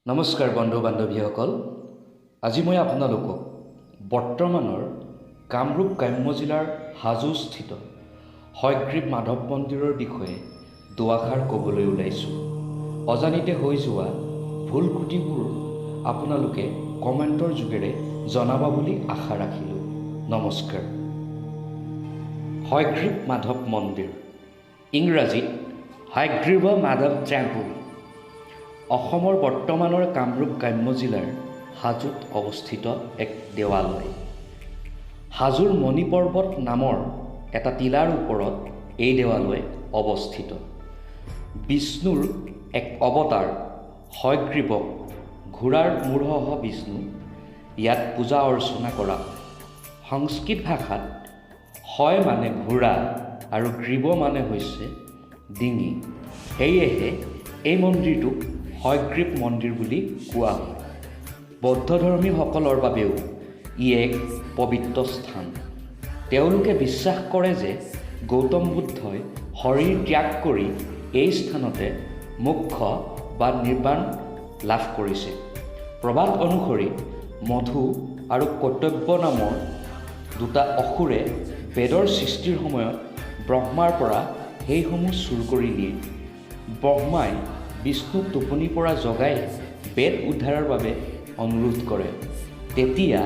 নমস্কাৰ বন্ধু বান্ধৱীসকল, আজি মই আপোনালোকক বৰ্তমানৰ কামৰূপ গ্ৰাম্য জিলাৰ হাজোস্থিত হয়গ্ৰীৱ মাধৱ মন্দিৰৰ বিষয়ে দুআষাৰ ক'বলৈ ওলাইছোঁ। অজানিতে হৈ যোৱা ভুল ত্ৰুটিবোৰ আপোনালোকে কমেণ্টৰ যোগেৰে জনাব বুলি আশা ৰাখিলোঁ। নমস্কাৰ। হয়গ্ৰীৱ মাধৱ মন্দিৰ, ইংৰাজীত হায়গ্ৰীৱ মাধৱ টেম্পল, অসমৰ বৰ্তমানৰ কামৰূপ গ্ৰাম্য জিলাৰ হাজোত অৱস্থিত এক দেৱালয়। হাজোৰ মণিপৰ্বত নামৰ এটা টিলাৰ ওপৰত এই দেৱালয় অৱস্থিত। বিষ্ণুৰ এক অৱতাৰ হয়গ্ৰীৱক, ঘোঁৰাৰ মূৰসহ বিষ্ণু, ইয়াত পূজা অৰ্চনা কৰা হয়। সংস্কৃত ভাষাত হয় মানে ঘোঁৰা আৰু গ্ৰীৱ মানে হৈছে ডিঙি। সেয়েহে এই মন্দিৰটোক হয়গ্ৰীৱ মন্দিৰ বুলি কোৱা হয়। বৌদ্ধ ধৰ্মীসকলৰ বাবেও ই এক পবিত্ৰ স্থান। তেওঁলোকে বিশ্বাস কৰে যে গৌতম বুদ্ধই শৰীৰ ত্যাগ কৰি এই স্থানতে মোক্ষ বা নিৰ্বাণ লাভ কৰিছিল। প্ৰবাদ অনুসৰি মধু আৰু কৈটভ নামৰ দুটা অসুৰে বেদৰ সৃষ্টিৰ সময়ত ব্ৰহ্মাৰ পৰা সেইসমূহ চুৰ কৰি নিয়ে। ব্ৰহ্মাই বিষ্ণুক টোপনিৰ পৰা জগাই বেদ উদ্ধাৰৰ বাবে অনুৰোধ কৰে। তেতিয়া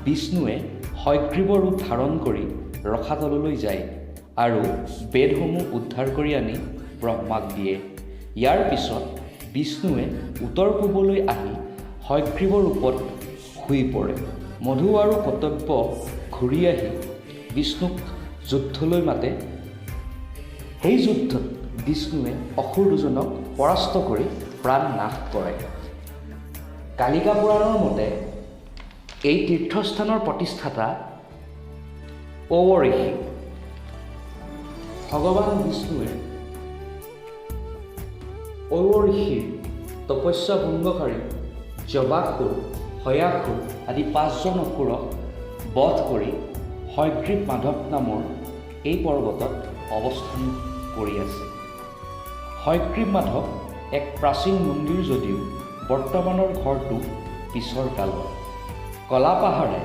বিষ্ণুৱে হয়গ্ৰীৱৰ ৰূপ ধাৰণ কৰি ৰসাতললৈ যায় আৰু বেদসমূহ উদ্ধাৰ কৰি আনি ব্ৰহ্মাক দিয়ে। ইয়াৰ পিছত বিষ্ণুৱে উত্তৰ পূবলৈ আহি হয়গ্ৰীৱৰ ৰূপত শুই পৰে। মধু আৰু কৈটভ ঘূৰি আহি বিষ্ণুক যুদ্ধলৈ মাতে। সেই যুদ্ধত বিষ্ণুৱে অসুৰ দুজনক পৰাস্ত কৰি প্ৰাণ নাশ কৰে। কালিকা পুৰাণৰ মতে এই তীৰ্থস্থানৰ প্ৰতিষ্ঠাতা ঔৱ ঋষি। ভগৱান বিষ্ণুৱে ঔৱ ঋষিৰ তপস্যা ভংগকাৰী যৱাসুৰ, হয়াসুৰ আদি পাঁচজন অসুৰক বধ কৰি হয়গ্ৰীৱ মাধৱ নামৰ এই পৰ্বতত অৱস্থান কৰি আছে। হয়গ্ৰীৱ মাধৱ এক প্ৰাচীন মন্দিৰ যদিও বৰ্তমানৰ ঘৰটো পিছৰ কালৰ। কলাপাহাৰে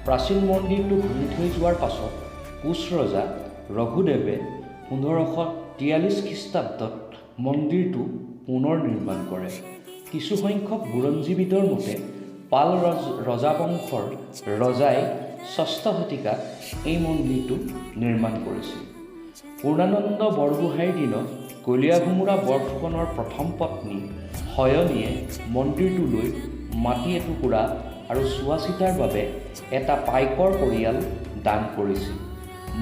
প্ৰাচীন মন্দিৰটো ভাঙি থৈ যোৱাৰ পাছত কোচ ৰজা ৰঘুদেৱে 1543 খ্ৰীষ্টাব্দত মন্দিৰটো পুনৰ নিৰ্মাণ কৰে। কিছুসংখ্যক বুৰঞ্জীবিদৰ মতে পাল ৰজাবংশৰ ৰজাই ষষ্ঠ শতিকাত এই মন্দিৰটো নিৰ্মাণ কৰিছিল। পূৰ্ণানন্দ বৰগোহাঁইৰ দিনত কলীয়াভোমোৰা বৰফুকনৰ প্ৰথম পত্নী শয়নীয়ে মন্দিৰটোলৈ মাটি এটুকুৰা আৰু চোৱা-চিতাৰ বাবে এটা পাইকৰ পৰিয়াল দান কৰিছিল।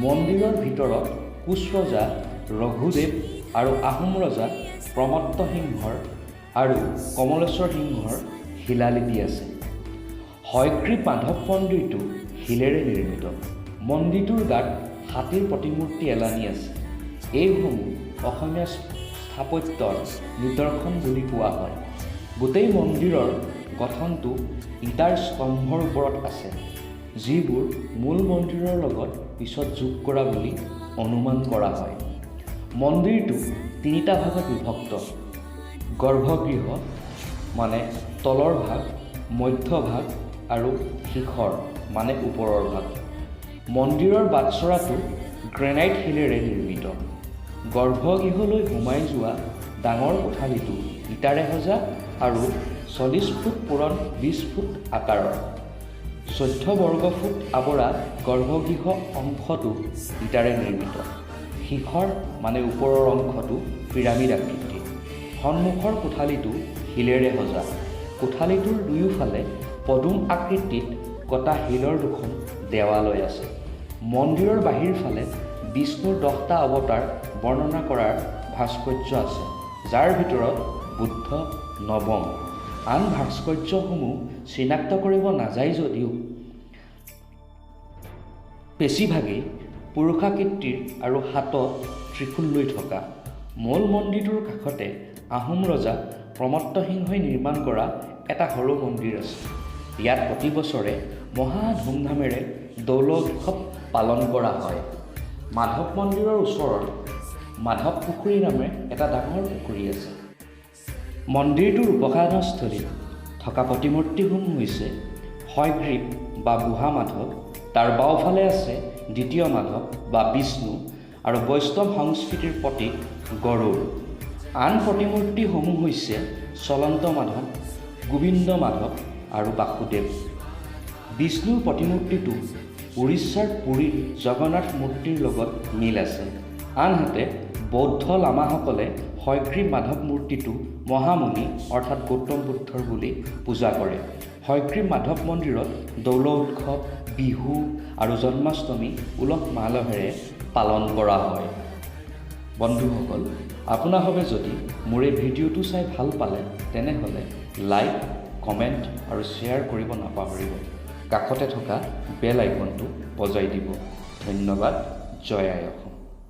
মন্দিৰৰ ভিতৰত কোচ ৰজা ৰঘুদেৱ আৰু আহোম ৰজা প্ৰমত্ত সিংহৰ আৰু কমলেশ্বৰ সিংহৰ শিলালিপি আছে। হয়গ্ৰীৱ মাধৱ মন্দিৰটো শিলেৰে নিৰ্মিত। মন্দিৰটোৰ গাত হাতীৰ প্ৰতিমূৰ্তি এলানি আছে। এইসমূহ অসমীয়া স্থাপত্যৰ নিদৰ্শন বুলি কোৱা হয়। গোটেই মন্দিৰৰ গঠনটো ইটাৰ স্তম্ভৰ ওপৰত আছে, যিবোৰ মূল মন্দিৰৰ লগত পিছত যোগ কৰা বুলি অনুমান কৰা হয়। মন্দিৰটো তিনিটা ভাগত বিভক্ত। গৰ্ভগৃহ মানে তলৰ ভাগ, মধ্যভাগ আৰু শিখৰ মানে ওপৰৰ ভাগ। মন্দিৰৰ বাটচ'ৰাটো গ্ৰেনাইট শিলেৰে নিৰ্মিত। গৰ্ভগৃহলৈ সোমাই যোৱা ডাঙৰ কোঠালিটো ইটাৰে সজা আৰু 40 ফুট পূৰণ 20 ফুট আকাৰৰ। 14 বৰ্গফুট আৱৰা গৰ্ভগৃহ অংশটো ইটাৰে নিৰ্মিত। শিখৰ মানে ওপৰৰ অংশটো পিৰামিড আকৃতিৰ। সন্মুখৰ কোঠালিটো শিলেৰে সজা। কোঠালিটোৰ দুয়োফালে পদুম আকৃতিত কটা শিলৰ দুখন দেৱালয় আছে। মন্দিৰৰ বাহিৰফালে বিষ্ণুৰ 10টা অৱতাৰ বৰ্ণনা কৰাৰ ভাস্কৰ্য আছে, যাৰ ভিতৰত বুদ্ধ নৱম। আন ভাস্কৰ্যসমূহ চিনাক্ত কৰিব নাযায় যদিও বেছিভাগেই পুৰুষাকৃতিৰ আৰু হাতত ত্ৰিশূল লৈ থকা। মূল মন্দিৰটোৰ কাষতে আহোম ৰজা প্ৰমত্ত সিংহই নিৰ্মাণ কৰা এটা সৰু মন্দিৰ আছে। ইয়াত প্ৰতি বছৰে মহা ধুমধামেৰে দৌল উৎসৱ পালন কৰা হয়। মাধৱ মন্দিৰৰ ওচৰৰ মাধৱ পুখুৰী নামে এটা ডাঙৰ পুখুৰী আছে। মন্দিৰটোৰ উপাসনাস্থলীত থকা প্ৰতিমূৰ্তিসমূহ হৈছে হয়গ্ৰীৱ বা বুঢ়া মাধৱ, তাৰ বাওঁফালে আছে দ্বিতীয় মাধৱ বা বিষ্ণু আৰু বৈষ্ণৱ সংস্কৃতিৰ প্ৰতীক গৰুড়। আন প্ৰতিমূৰ্তিসমূহ হৈছে চলন্ত মাধৱ, গোবিন্দ মাধৱ আৰু বাসুদেৱ। বিষ্ণুৰ প্ৰতিমূৰ্তিটো উৰিষ্যাৰ পুৰীৰ জগন্নাথ মূৰ্তিৰ লগত মিল আছে। আনহাতে বৌদ্ধ লামাসকলে হয়গ্ৰীৱ মাধৱ মূৰ্তিটো মহামুনি অৰ্থাৎ গৌতম বুদ্ধৰ বুলি পূজা কৰে। হয়গ্ৰীৱ মাধৱ মন্দিৰত দৌল উৎসৱ, বিহু আৰু জন্মাষ্টমী উলহ মালহেৰে পালন কৰা হয়। বন্ধুসকল, আপোনাসবে যদি মোৰ এই ভিডিঅ'টো চাই ভাল পালে, তেনেহ'লে লাইক, কমেণ্ট আৰু শ্বেয়াৰ কৰিব নাপাহৰিব। কাষতে থকা বেল আইকনটো বজাই দিব। ধন্যবাদ। জয় আই অসম।